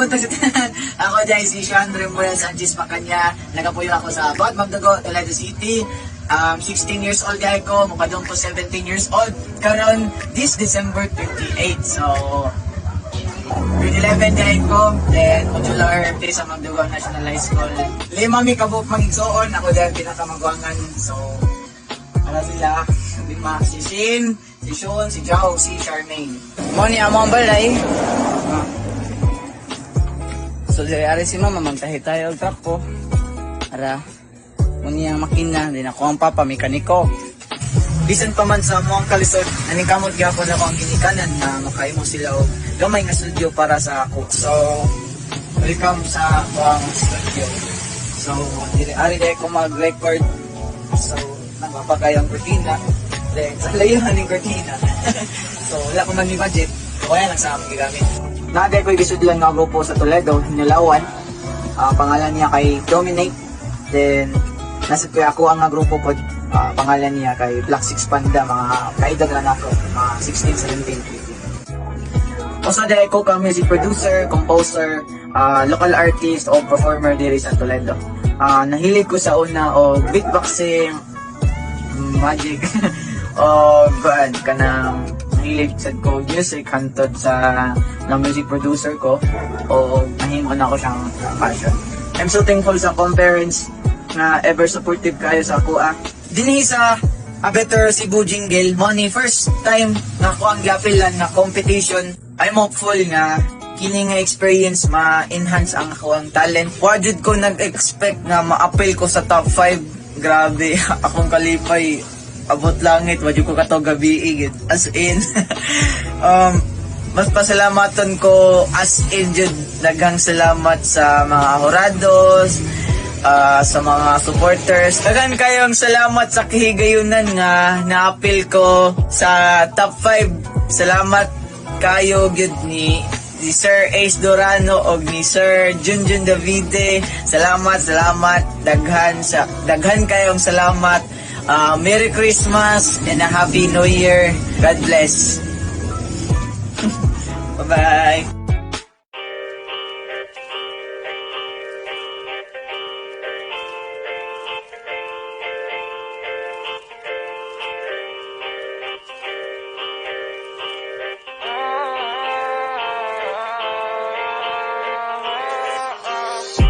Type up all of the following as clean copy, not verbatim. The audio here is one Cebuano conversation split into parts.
Buntag sa tanan. Ako diay si Sean Remuel Sanchez Macanya. Nagapuyo ako sa Bad Magdugo, Toledo City. 16 years old diay ko, mupadong ko 17 years old karon this December 28. So, grade 11 diay ko, then modular 3 sa Magdugo National High School. Lima mi kabuok magigsuon, ako diay pinakamagwangan. So, para sila, lima, si Shin, si Sean, si Jao, si Charmaine. Mo ni among balay. Ah. So, diri ari si mama, magtahi tayo og trapo. Ara, mo ang makina, din ako ang papa, mekaniko. Bisan pa man sa among kalisod, naningkamot gyapon ako ang ginikanan na makahimo sila og gamay nga studio para sa ako. So, welcome sa akong studio. So, diri ari diri ko mag-record. So, nagpapakay ang kurtina. Then, sa layo ning kurtina. So, wala ko man ni budget. Kaya lang sa among gigamit. Naa ko gisudlan nga grupo sa Toledo, Hinulawan. Ah, pangalan niya kay Dominate. Then, nasa ko ako ang nga grupo po, ah, pangalan niya kay Black Six Panda, mga kaedad lang ako, mga 16, 17, 18. Usa diay ko ka music producer, composer, ah, local artist o performer diri sa Toledo. Ah, nahilig ko sa una og beatboxing, magic, o kuan kanang nahilig sad ko music hantod sa na music producer ko o nahimo na ko siyang passion. I'm so thankful sa akong parents na ever supportive kayo sa ako ah. Dinhi sa A Better Cebu Jingle, mo ni first time na ako ang giapilan na competition. I'm hopeful nga kini nga experience ma-enhance ang ako ang talent. Wa jud ko nag-expect nga ma-appeal ko sa top 5. Grabe, akong kalipay abot langit, wa jud ko kato gabi gid. As in, mas pasalamaton ko, as in jud, daghang salamat sa mga hurados, ah, sa mga supporters. Daghan kayong salamat sa kahigayunan nga na-appeal ko sa top 5. Salamat kayo gyud ni Sir Ace Dorano og ni Sir Junjun Davide. Salamat, salamat. Daghan kayong salamat. Ah, Merry Christmas and a Happy New Year. God bless. Bye-bye.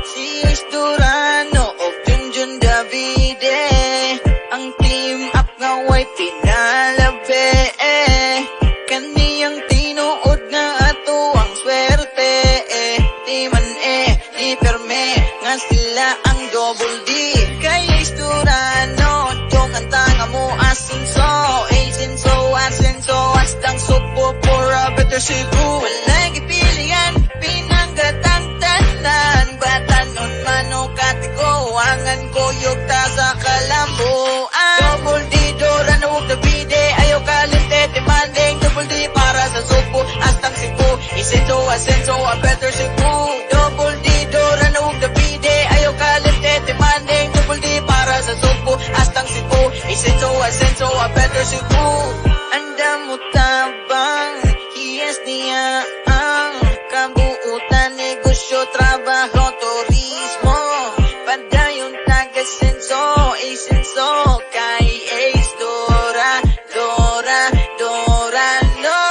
Si Ace Durano o Junjun Davide, ang team up nga way pinalabi eh. Kaniyang tinuod nga ato ang swerte eh. Di man eh, di perme nga sila ang double D. Kay Ace Durano, dong ang tanga mo asinso. Asinso, asenso, hastang Sugbo for a better Cebu. Walay gipilian, pinanggatang tanan. Batanon man o katiko, angan ko yugta sa kalambuan. Double D, Doran, huwag Davide, ayaw kalinte, demanding. Double D para sa Sugbo, hastang Cebu. Isenso, asenso, a better Cebu. Double D, Doran, huwag Davide, ayaw kalinte, demanding. Double D para sa Sugbo, hastang Cebu. Isenso, asenso, a better Cebu. Andam mo tabang, hiyas niya ang kabuutan, negosyo, trabaho, turismo. Padayon taga-senso, isenso, kay Ace Dora, Dora, Dora, no.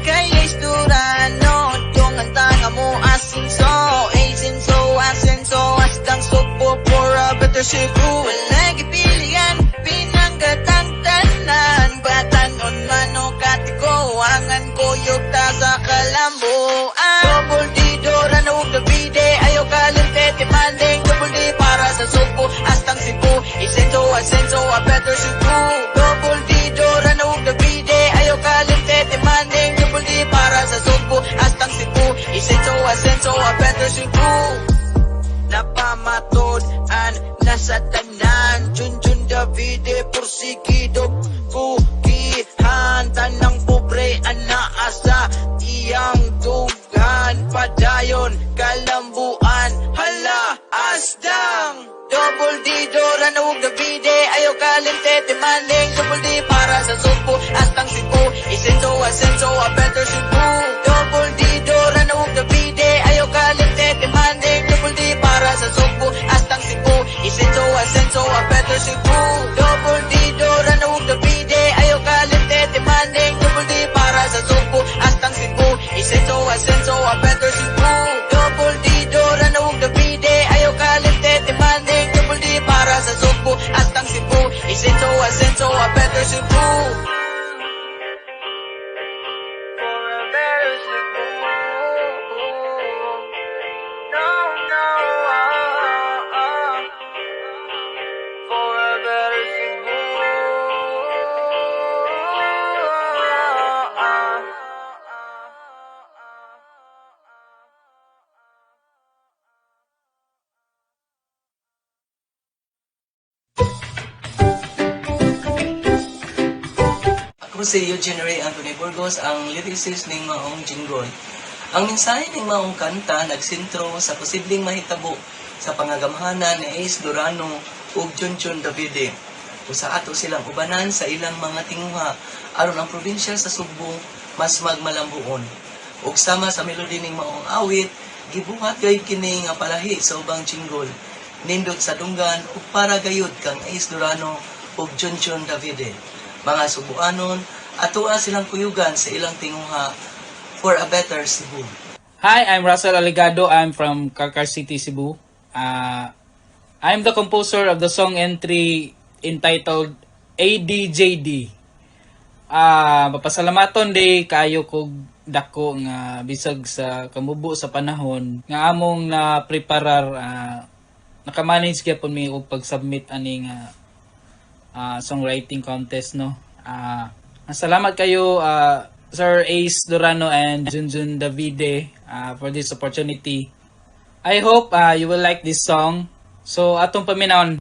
Kay Ace Durano, dong ang tanga mo asinso, asinso, asenso, hastang Sugbo for a better Cebu. Walay gipilian, pinanggatang tanan. Batanon man o katiko, angan ko yugta sa kalambuan. Double D, Doran, huwag Davide, ayaw kalinte, demanding. Double D para sa Sugbo, hastang Cebu. Isenso, asenso, a better Cebu. Double D, Doran, huwag Davide, ayaw kalinte, demanding. Double D para sa Sugbo, hastang Cebu. Isenso, asenso, a better Cebu. Napamatod-an nasa tanan. Junjun Davide porsigido kugihan. Tanang pobre anaa sa iyang dughan. Padayon kalambuan hala asdang. Double D Doran ug Davide, ayaw kalinte demanding. Double D para sa Sugbo hastang Cebu. Isenso asenso a better Cebu. Double D Doran ug Davide, ayaw kalinte. si Eugene Ray Anthony Burgos, ang lyricist ning maong jingle. Ang mensahe ning maong kanta nagsentro sa posibleng mahitabo sa pangagamhanan ni Ace Durano ug Junjun Davide. Usa ato silang ubanan sa ilang mga tinguha aron ang probinsya sa Sugbo mas magmalambuon. Ug sama sa melody ning maong awit, gibuhat gayud kini nga palahi sa ubang jingle. Nindot sa dunggan ug para gayud kang Ace Durano ug Junjun Davide. Mga Subuanon, atoa silang kuyugan sa ilang tinguha for a better Cebu. Hi, I'm Russell Aligado. I'm from Carcar City, Cebu. I'm the composer of the song entry entitled ADJD. Mapasalamaton day kayo kog dako nga bisag sa kamubo sa panahon nga among na preparar, nakamanage gyapon mi og pag-submit ani nga songwriting contest, no. Salamat kayo, Sir Ace Durano and Junjun Davide, for this opportunity. I hope you will like this song. So atong paminawon.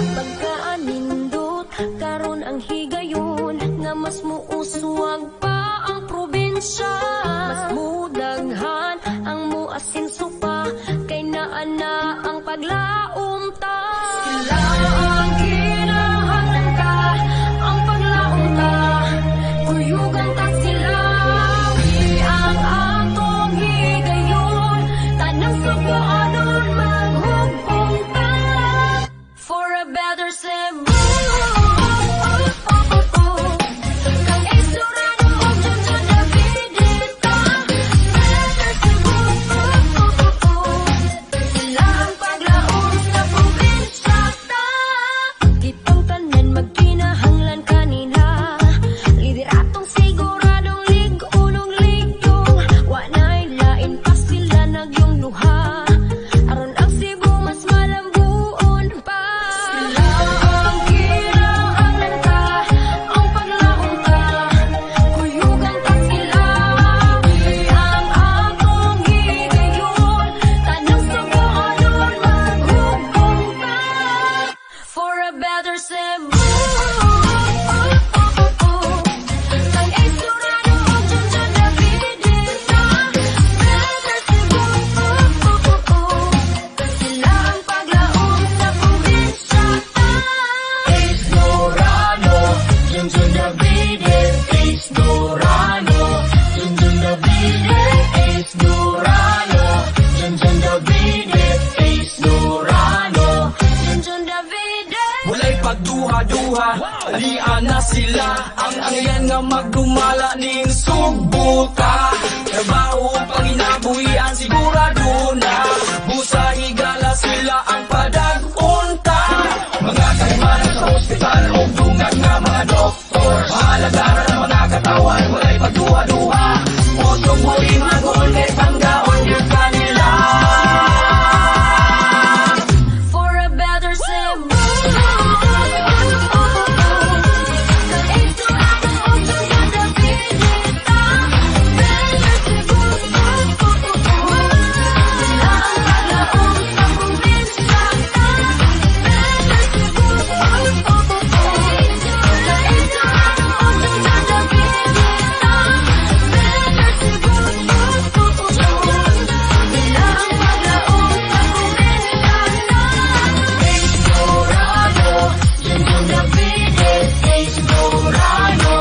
Pagkaanindot karon ang higayon nga mas muuswag pa ang probinsya, mas mudaghan ang muasinso pa kay naa na ang paglaom ta. Sila ang kinahanglan ta, ang paglaom ta, kuyugan ta sila. Ang atong higayon, tanang Sugboanon, maghugpong ta for a better Cebu. Kang Ace Durano ug Junjun Davide ta, better Cebu. Sila ang paglaom sa probinsya ta. Kitang tanan magkinahanglan kanila. Lideratong siguradong lig-unong ligyong. Wa na'y lain pa, sila nagyong duha aron ang Cebu mas malambuon pa. Sila ang kinahanglan ta, ang paglaom ta, kuyugan ta sila. Ang atong higayon, tanang Sugboanon, maghugpong ta for a better Cebu. Kang Ace Durano ug Junjun Davide ta, better Cebu. Sila ang paglaom sa probinsya ta. Ace Durano, Junjun Davide, Ace Durano, Junjun Davide, Ace Durano, Junjun Davide, Ace Durano. Junjun Davide. Walay pagduha-duha, alian na sila. Ang angyan nga magdumala ning Sugbo ta. Trabaho panginabuhian, sigurado na. Busa higala, sila ang padag-unta. Mga kalimanan sa ospital o dungag nga mga doktor. Mahalaga na mga katawan, walay pagduha-duha. Usog mo magol kay panggaon niya kanila. For a better Cebu. Kang Ace Durano ug Junjun Davide ta, better Cebu. Sila ang paglaom sa probinsya ta, better Cebu. Kang Ace Durano ug Junjun Davide ta, better Cebu. Sila ang paglaom sa probinsya ta. Ace Durano, Junjun Davide, Ace Durano,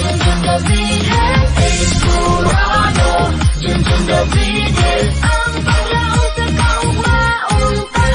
Junjun Davide, Ace Durano, Junjun Davide. Ang paglaom sa kaugmaon ta.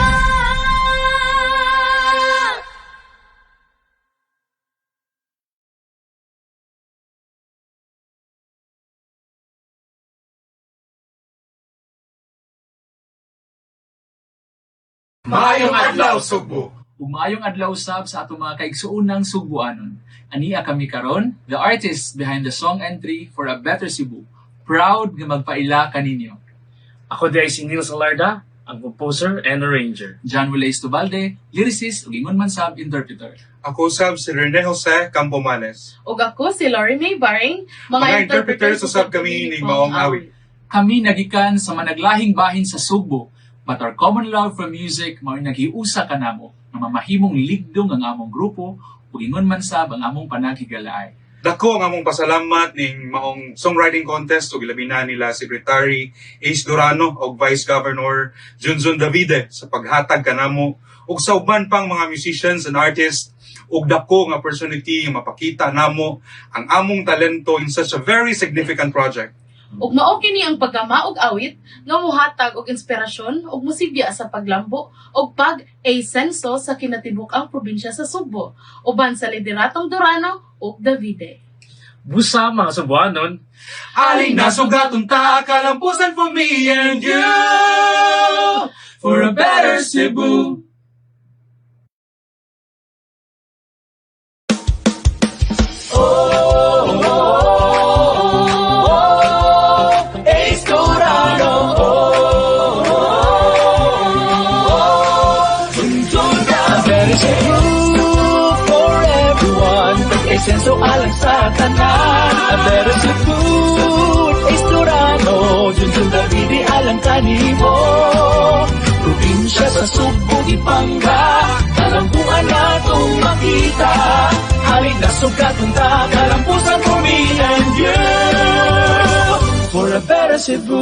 Maayong adlaw, Sugbo! Ug maayong adlaw sab sa atong mga kaigsuonang Sugbuanon. Ania kami karon, the artists behind the song entry for a better Cebu. Proud nga magpaila kaninyo. Ako diay si Neil Salarda, ang composer and arranger. John Wilais Tubalde, lyricist ug ingon man sab interpreter. Ako sab si Rene Jose Campomanes. Ug ako si Lori May Baring, mga interpreters usab kami ning maong awit. Kami nagikan sa managlahing bahin sa Sugbo, but our common love for music mao naghiusa kanamo nga mamahimong ligdong ang among grupo ug ingon man sab ang among panaghigalaay. Dako ang among pasalamat ning maong songwriting contest ug ilabi na nila Secretary Ace Durano ug Vice Governor Junjun Davide sa paghatag kanamo ug sa uban pang mga musicians and artists ug dako nga opportunity nga mapakita namo ang among talento in such a very significant project. Ug mao kini ang paggama og awit nga mohatag og inspirasyon ug mosibya sa paglambo ug pag-asenso sa kinatibuk-ang probinsya sa Sugbo uban sa lideratong Durano ug Davide. Busa mga Sugbuanon, Aling nasugaton ta kalampusan for me and you for a better Cebu. Ace Durano, oh, Junjun Davide. Cebu for everyone, Asenso alang sa tanan. A better Cebu, Ace Durano, Junjun Davide alang kanimo. Probinsya sa Sugbo, Ipangga, kalambuan natong makita. Halin na sugatong ta, kalampusan for me and you. For a better Cebu.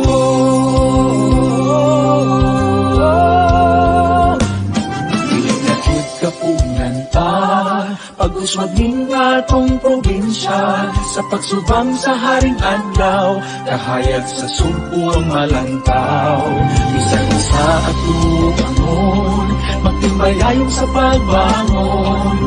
Dili na jud kapunan pa pag-uswag ning atong probinsya sa pagsubang sa haring adlaw, kahayag sa Sugbo ang malantaw. Bisan isa atubangon, magtimbayayong sa pagbangon,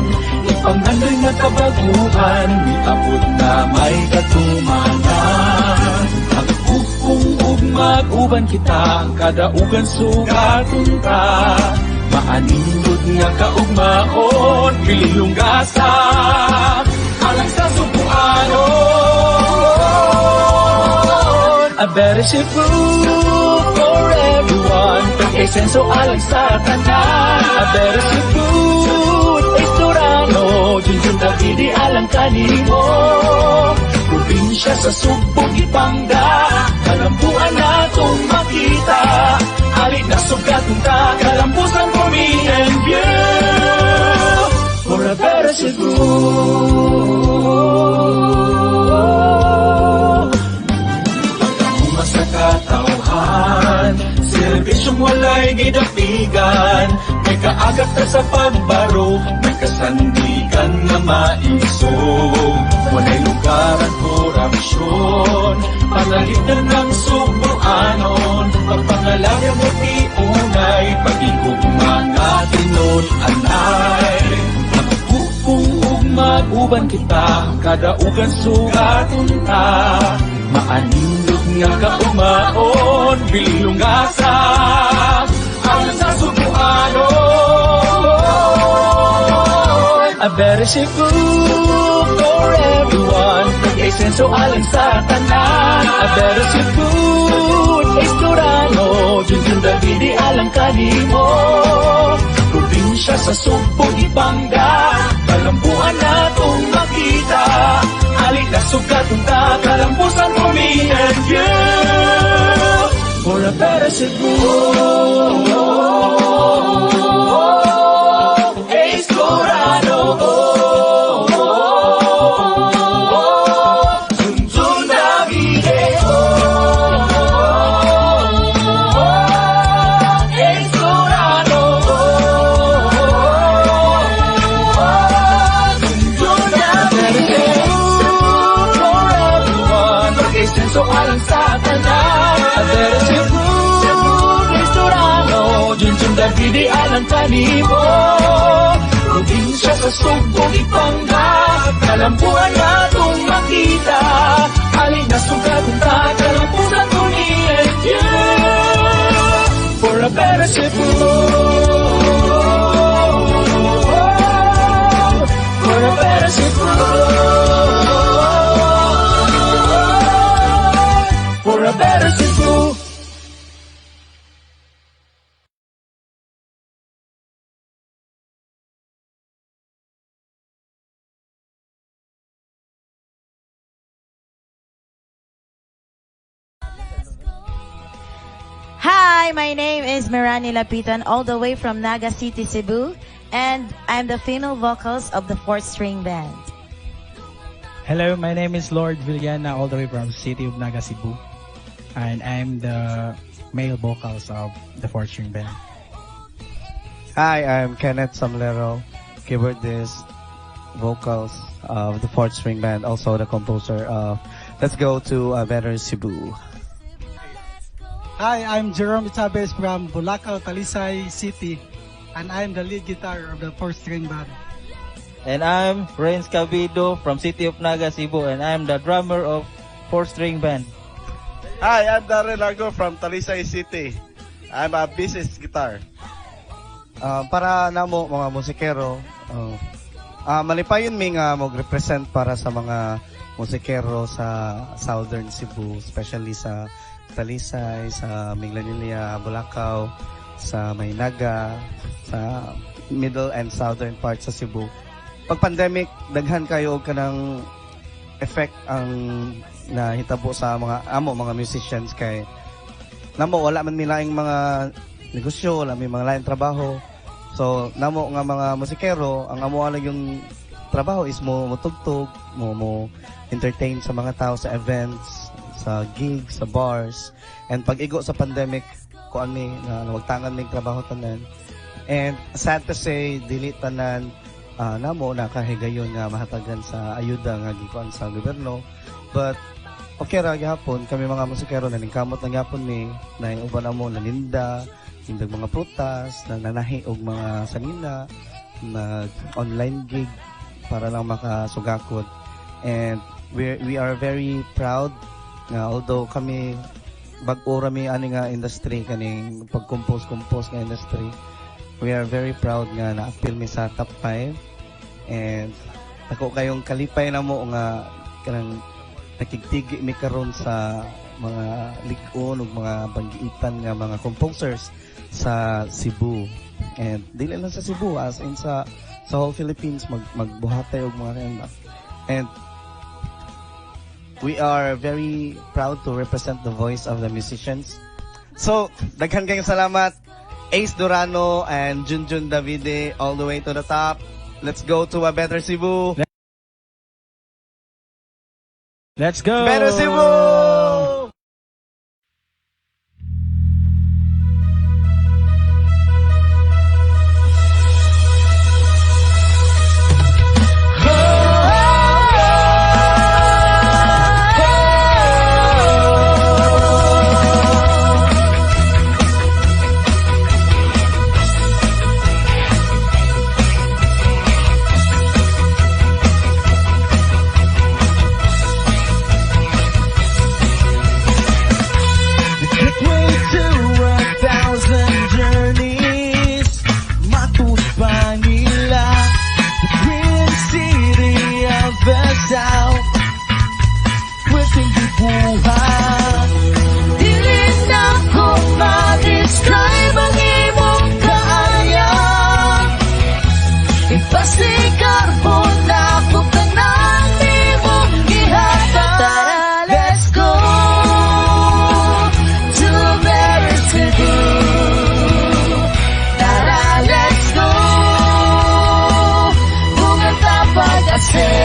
ipangandoy nga kabaguhan, miabot na may katumanan. Magpupong ug mag-uban kita, kadaugan sugaton ta. Maanindot nga kaugmaon, pilihong gasa, alang sa Sugbuanon. A better Cebu for everyone, Asenso alang sa tanan. A better Cebu, Ace Durano, Junjun Davide alang kanimo. Probinsya sa Sugbo, Ipangga, kalambuan natong makita. Halin na sugatong ta, kalampusan for me and you. For a better Cebu. Pagkauma sa katawhan, serbisyong walay gidapigan, may kaagak ta sa pagbaro, may kasandigan nga maisog. Walay lugar ang korupsyon, panalipdan ng Sugbuanon, pagpangalaga mo tiunay, pag-igugma nga tinud-anay. Magpupong ug mag-uban kita, kadaugan sugaton ta. Maanindot nga kaumaon, bililong gasa, alang sa Sugbuanon. A better Cebu for everyone, Asenso alang sa tanan. A better Cebu, Ace Durano, Junjun Davide alang kanimo. Probinsya sa Sugbo, Ipangga, kalambuan natong makita. Halin na sugatong ta, kalampusan for me and you. For a better Cebu. Ace Durano, oh, Junjun Davide, oh, Ace Durano, oh, Junjun Davide. For everyone, Asenso alang sa tanan. A better Cebu, Ace Durano, Junjun Davide alang kanimo. Probinsya sa Sugbo, Ipangga, kalambuan natong makita. Halin na sugatong ta, kalampusan to me and you. For a better Cebu. For a better Cebu. For a better Cebu. Hi, my name is Mirani Lapitan, all the way from Naga City, Cebu, and I'm the female vocals of the Fourth String Band. Hello, my name is Lord Villana, all the way from City of Naga, Cebu, and I'm the male vocals of the Fourth String Band. Hi, I'm Kenneth Samlero, keyboardist, vocals of the Fourth String Band, also the composer of Let's Go to a Better Cebu. Hi, I'm Jerome Chavez from Bulacau, Talisay City, and I'm the lead guitar of the Fourth String Band. And I'm Renz Cabido from City of Naga, Cebu, and I'm the drummer of Fourth String Band. Hi, I'm Darren Largo from Talisay City. I'm a bassist guitar. Para namo mga musikero, malipayon mi nga mag-represent para sa mga musikero sa Southern Cebu, especially sa Talisay, sa Minglanilla, Bulacau, sa may Naga, sa middle and southern parts sa Cebu. Pag pandemic, daghan kayo og kanang effect ang nahitabo sa mga amo mga musicians kay namo wala man mi laing mga negosyo, wala may mga laing trabaho. So namo nga mga musikero, ang amo lang yung trabaho is mo motugtog, mo entertain sa mga tao sa events, sa gigs, sa bars. And pag igo sa pandemic, kuan mi na nawagtangan mi trabaho tanan. And sad to say, dili tanan namo nakahigayon nga mahatagan sa ayuda nga gikuan sa gobyerno. But okay ra gihapon kami mga musikero, naningkamot na gihapon mi na yung uban amo naninda nindag mga prutas, nananahi og mga sanina, nag online gig para lang makasugakod. And we are very proud nga although kami bag-o ra mi ani nga industry, kaning pag-compose compose nga industry, we are very proud nga naapil mi sa top 5 and dako kayong kalipay namo nga kanang nakigtigi mi karon sa mga lig-on ug mga banggiitan nga mga composers sa Cebu, and dili lang sa Cebu, as in sa whole Philippines magbuhatay og mga kanta. And we are very proud to represent the voice of the musicians. So daghan kayong salamat, Ace Durano and Junjun Davide, all the way to the top. Let's go to a better Cebu. Let's go! Better Cebu! The gateway to 1,000 journeys. Matud pa nila, the Twin City of the South. Pwedeng buhat. Dili na ko ma-describe ang imong kaaya. Ipasigarbo na ko tanan imong gihatag. Tara, let's go to a better Cebu. Tara, let's go. Bunga pag-asenso.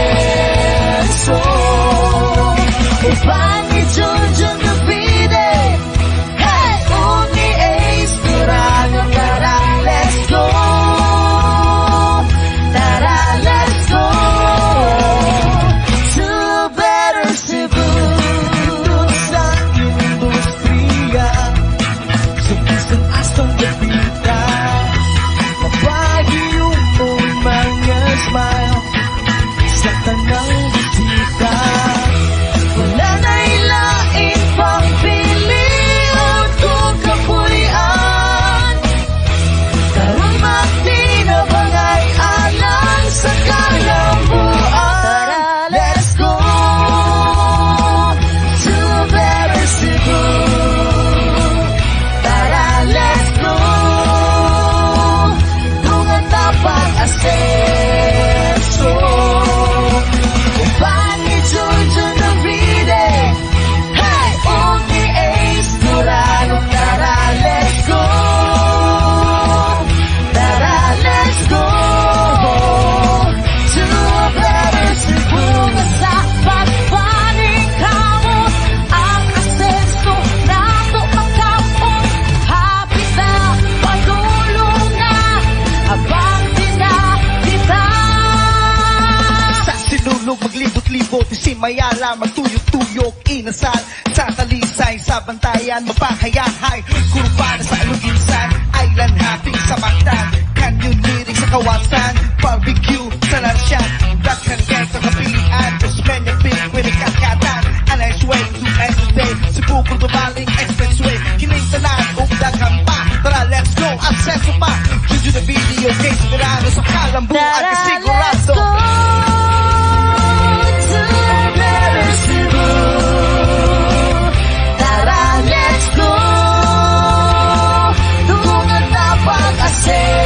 Uban ni Junjun Davide, hey! Ug ni Ace Durano. Tara, let's go. Tara, let's go to a better Cebu. Sa industriya, sa bisan asang dapita, mapagi mong mga smile sa tanang bisita. Wala na'y lain pang pilion kung kapuy-an. Karon magtinabangay alang sa kalambuan. Tara, let's go to a better Cebu. Tara, let's go. Tungan na pag-asenso. BGC, Mayala, magtuyok-tuyok, Inasal, sa Talisay, sa Bantayan, mapahayahay, Kurbana sa Aluginsan, Island hopping sa Mactan, Canyoneering sa Kawasan, barbecue sa Lanshan, daghan kay sa kapilian, Osmeña Peak, Winikakatan, a nice way to end the day, Cebu, Cordobaling, Expressway, kining tanan, ug daghan pa, tara let's go, asenso pa, Juju na video, case Verano sa Kalambuan, Tara, kasigurado. Let's go to a better Cebu. Tara, let's go. Tungan ta pag-asenso.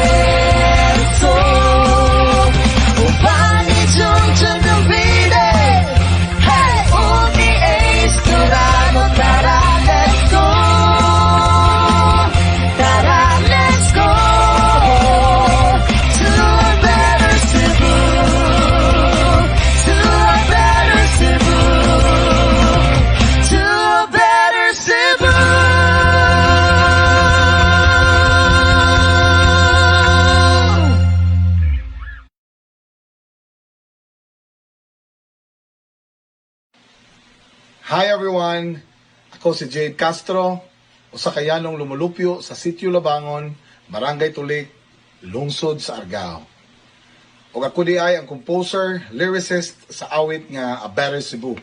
Uban ni Junjun Davide. Hey, ug ni Ace Durano. Tara, let's go. Tara, let's go to a better Cebu. To a better Cebu. To a better Cebu. Hi everyone! Ako si Jade Castro, usa ka yanong lumulupyo sa Sitio Labangon, Barangay Tulik, Lungsod sa Argao. Ug ako di ay ang composer, lyricist sa awit nga A Better Cebu.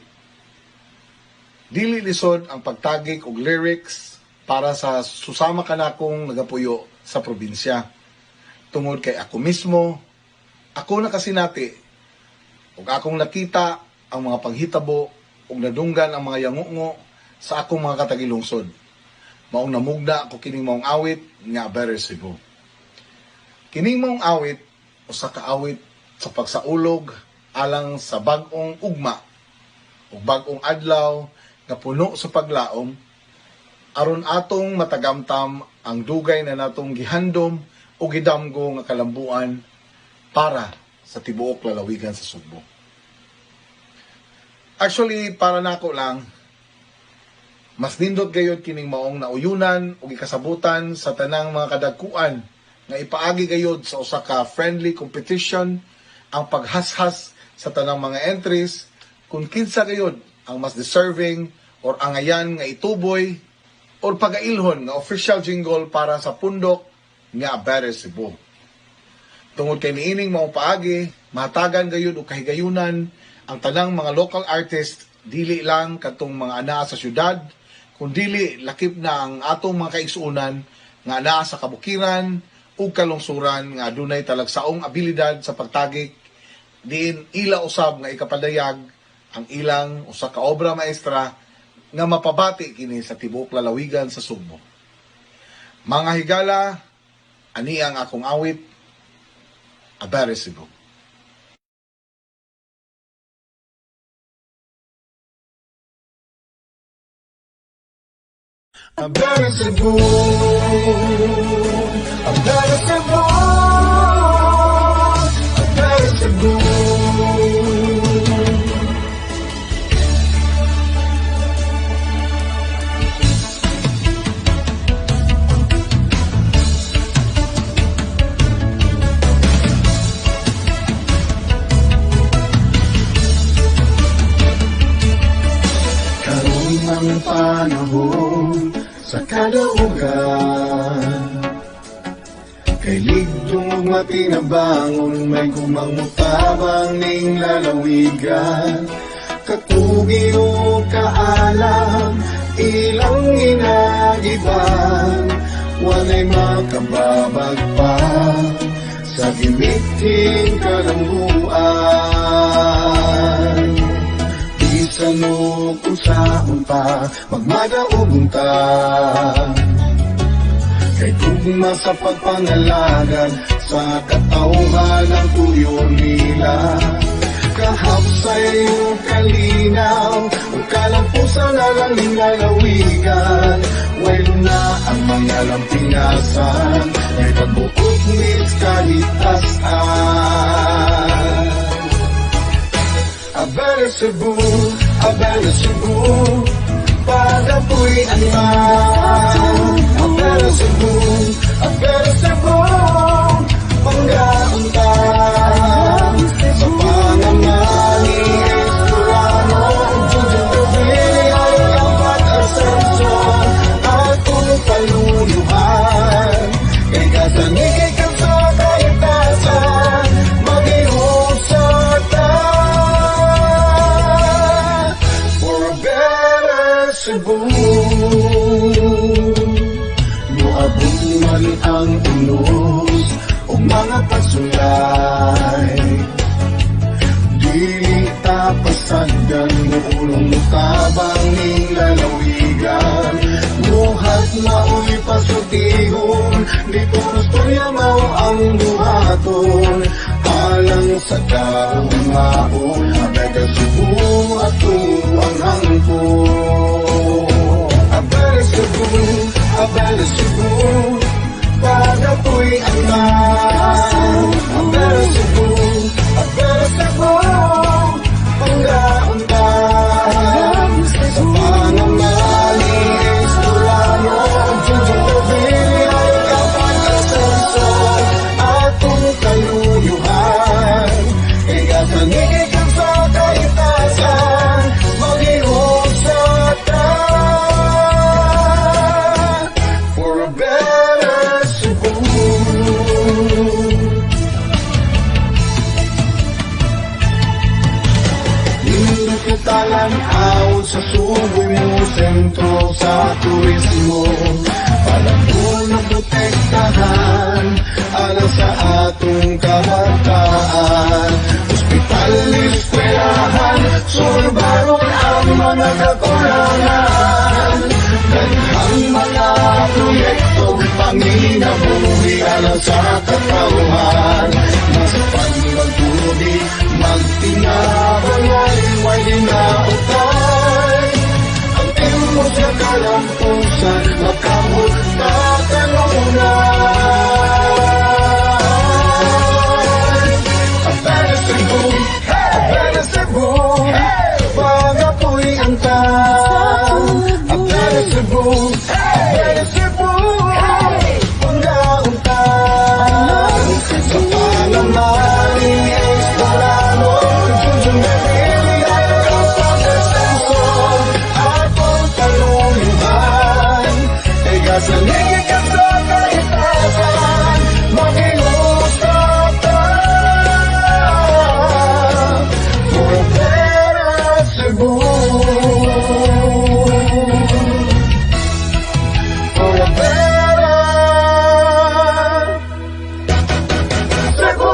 Dili lisod ang pagtagik og lyrics para sa susama kanakong nagapuyo sa probinsya. Tungod kay ako mismo, ako nakasinati ug akong nakita ang mga panghitabo ug nadunggan ang mga yangungo sa akong mga katagilungsod. Maong namugna ako kining maong awit nga A Better Cebu. Kining maong awit usa ka awit sa pagsaulog alang sa bag-ong ugma ug bag-ong adlaw nga puno sa paglaom aron atong matagamtam ang dugay na natong gihandom o gidamgo nga kalambuan para sa tibuok lalawigan sa Sugbo. Actually, para nako lang, mas nindot gayod kining maong nauyunan o gikasabutan sa tanang mga kadagkuan nga ipaagi gayod sa usa ka friendly competition ang paghashas sa tanang mga entries kung kinsa gayod ang mas deserving or angayan nga ituboy or pagailhon nga official jingle para sa pundok nga A Better Cebu. Tungod kay niining maong paagi, mahatagan gayud og kahigayunan ang tanang mga local artist, dili lang katong mga anaa sa syudad, kundili lakip na ang atong mga kaigsuonan nga anaa sa kabukiran ug kalungsuran nga adunay talagsaong abilidad sa pagtagik diin ila usab nga ikapadayag ang ilang usa ka obra maestra nga mapabati kini sa tibuok lalawigan sa Sugbo. Mga higala, ani ang akong awit, A Better Cebu. A better Cebu, a better Cebu, a better Cebu. Karon ang panahon sa kadaugan, kay ligtong ug matinabangon, may kumangmutabang ning lalawigan. Kakugi o kaalam, ilang ginagiban, walay makababag pa sa gimiting kalambuan. Bisan o kung saan pa, magmadaogon ta, kay gugma sa pagpangalagad sa katawhan ang tuyo nila. Kahapsay o kalinaw, o kalampusan na lang ning lalawigan. Waylo na ang mga lampingasan, may pagbuot nis kahitasan. A better Cebu, a better Cebu, padapuy animal. A better Cebu, a better Cebu, panggaunta. Sa pangamani, Esperano, Sa kaugmaon, A better Cebu, ato ang hangko. A better Cebu, a better Cebu, Pagapoy ang. A better Cebu, a better Cebu, Panggaunta. Sa pamamahala ni Ace Durano, Junjun Davide ay kapag-asenso. Atong kaluyuhan, Igasan gikan sa kahitasan, Magiusa ta for a better Cebu. Nindot nga talan-awon sa Subo'y mo sentro sa turismo. Palanguna protektahan alang sa atong kabataan. Hospital, eskwelahan, sulbaron ang mga kakulangan. Daghang mga proyekto panginabuhi alang sa katawhan. Mas pag magtubig, magtinabangay, way ginautay. Ang timo sa kalampusan, makamot ta kanunay. A better Cebu, a better Cebu, Pagapoy ang ta. A better Cebu, a better Cebu, Panggaunta. Sa pamamahala ni Ace Durano, Junjun Davide ay kapag-asenso. Atong kaluyuhan, Igasan gikan sa kahitasan, Makiusa ta for a better Cebu. For a better Cebu.